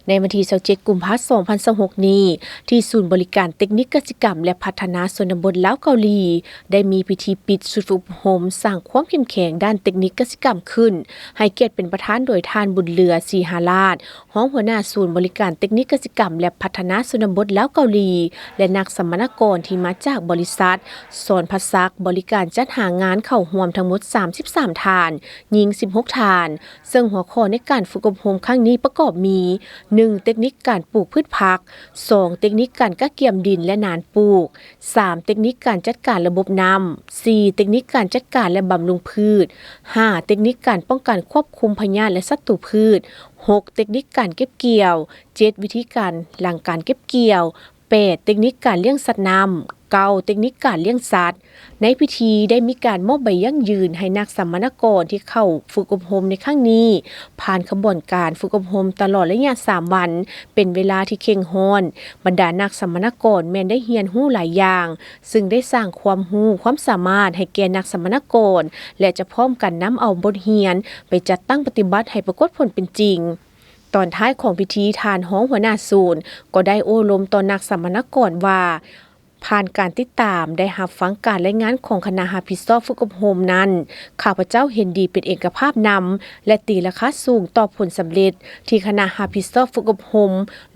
ໃນວັນທີຊາວເຈັດ ກຸມພາ ສອງພັນຊາວຫົກນີ້ ທີ່ສູນບໍລິການເຕັກນິກກະສິກຳ ແລະ ພັດທະນາຊົນນະບົດລາວເກົາຫຼີ ໄດ້ມີພິທີປິດຊຸດຝຶກອົບຮົມສ້າງຄວາມເຂັ້ມແຂງດ້ານເຕັກນິກກະສິກຳຂຶ້ນ, ໃຫ້ກຽດເປັນປະທານໂດຍທ່ານ ບຸນເຫຼືອ ສີຫາລາດ ຮອງຫົວໜ້າສູນບໍລິການເຕັກນິກກະສິກຳ ແລະ ພັດທະນາຊົນນະບົດລາວເກົາຫຼີ ແລະ ນັກສຳມະນາກອນທີ່ມາຈາກບໍລິສັດ ສອນພະສັກ ບໍລິການຈັດຫາງານເຂົ້າຮ່ວມທັງໝົດ ສາມສິບສາມ ທ່ານ, ຍິງ ສິບຫົກ ທ່ານ. ເຊິ່ງຫົວຂໍ້ໃນການຝຶກອົບຮົມຄັ້ງນີ້ປະກອບມີ ໜຶ່ງ ເຕັກນິກການປູກພືດຜັກ, ສອງ ເຕັກນິກການກະກຽມດິນ ແລະ ໜານປູກ, ສາມ ເຕັກນິກການຈັດການລະບົບນ້ຳ, ສີ່ ເຕັກນິກການຈັດການ ແລະ ບຳລຸງພືດ, ຫ້າ ເຕັກນິກການປ້ອງກັນຄວບຄຸມພະຍາດ ແລະ ສັດຕູພືດ, ຫົກ ເຕັກນິກການເກັບກ່ຽວ, ເຈັດ ວິທີການຫຼັງການເກັບກ່ຽວ, ແປດ ເຕັກນິກການລ້ຽງສັດນ້ຳ, ເກົ້າ ເຕັກນິກການລ້ຽງສັດ. ໃນພິທີໄດ້ມີການມອບໃບຢັ້ງຢືນໃຫ້ນັກສຳມະນາກອນທີ່ເຂົ້າຝຶກອົບຮົມໃນຄັ້ງນີ້ ຜ່ານຂະບວນການຝຶກອົບຮົມຕະຫຼອດໄລຍະສາມວັນ ເປັນເວລາທີ່ເຄັ່ງຮ້ອນ. ບັນດານັກສຳມະນາກອນແມ່ນໄດ້ຮຽນຮູ້ຫຼາຍຢ່າງ, ຊຶ່ງໄດ້ສ້າງຄວາມຮູ້ຄວາມສາມາດໃຫ້ແກ່ນັກສຳມະນາກອນ ແລະ ຈະພ້ອມກັນນຳເອົາບົດຮຽນໄປຈັດຕັ້ງປະຕິບັດໃຫ້ປາກົດຜົນເປັນຈິງ. ຕອນທ້າຍຂອງພິທີ, ທ່ານຮອງຫົວໜ້າສູນກໍໄດ້ໂອ້ລົມຕໍ່ນັກສຳມະນາກອນວ່າ, ຜ່ານການຕິດຕາມໄດ້ຮັບຟັງການລາຍງານຂອງຄະນະຮັບຜິດຊອບຝຶກອົບຮົມນັ້ນ, ຂ້າພະເຈົ້າເຫັນດີເປັນເອກະພາບນຳ ແລະ ຕີລາຄາສູງຕໍ່ຜົນສຳເລັດທີ່ຄະນະຮັບຜິດຊອບຝຶກອົບຮົມ,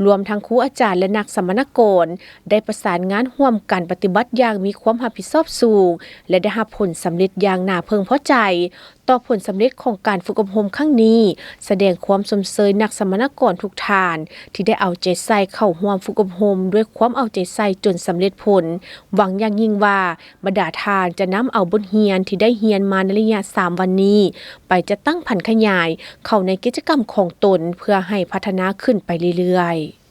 ລວມທັງຄູອາຈານ ແລະ ນັກສຳມະນາກອນ ໄດ້ປະສານງານຮ່ວມກັນປະຕິບັດຢ່າງມີຄວາມຮັບຜິດຊອບສູງ ແລະ ໄດ້ຮັບຜົນສຳເລັດຢ່າງໜ້າເພິ່ງພໍໃຈ. ຕໍ່ຜົນສຳເລັດຂອງການຝຶກອົບຮົມຄັ້ງນີ້, ສະແດງຄວາມຊົມເຊີຍນັກສຳມະນາກອນທຸກທ່ານ ທີ່ໄດ້ເອົາໃຈໃສ່ເຂົ້າຮ່ວມຝຶກອົບຮົມດ້ວຍຄວາມເອົາໃຈໃສ່ຈົນສຳເລັດຜົນ. ຫວັງຢ່າງຍິ່ງວ່າ ບັນດາທ່ານຈະນຳເອົາບົດຮຽນທີ່ໄດ້ຮຽນມາໃນໄລຍະສາມວັນນີ້ ໄປຈັດຕັ້ງຜັນຂະຫຍາຍເຂົ້າໃນກິດຈະກຳຂອງຕົນ ເພື່ອໃຫ້ພັດທະນາຂຶ້ນໄປເລື້ອຍໆ.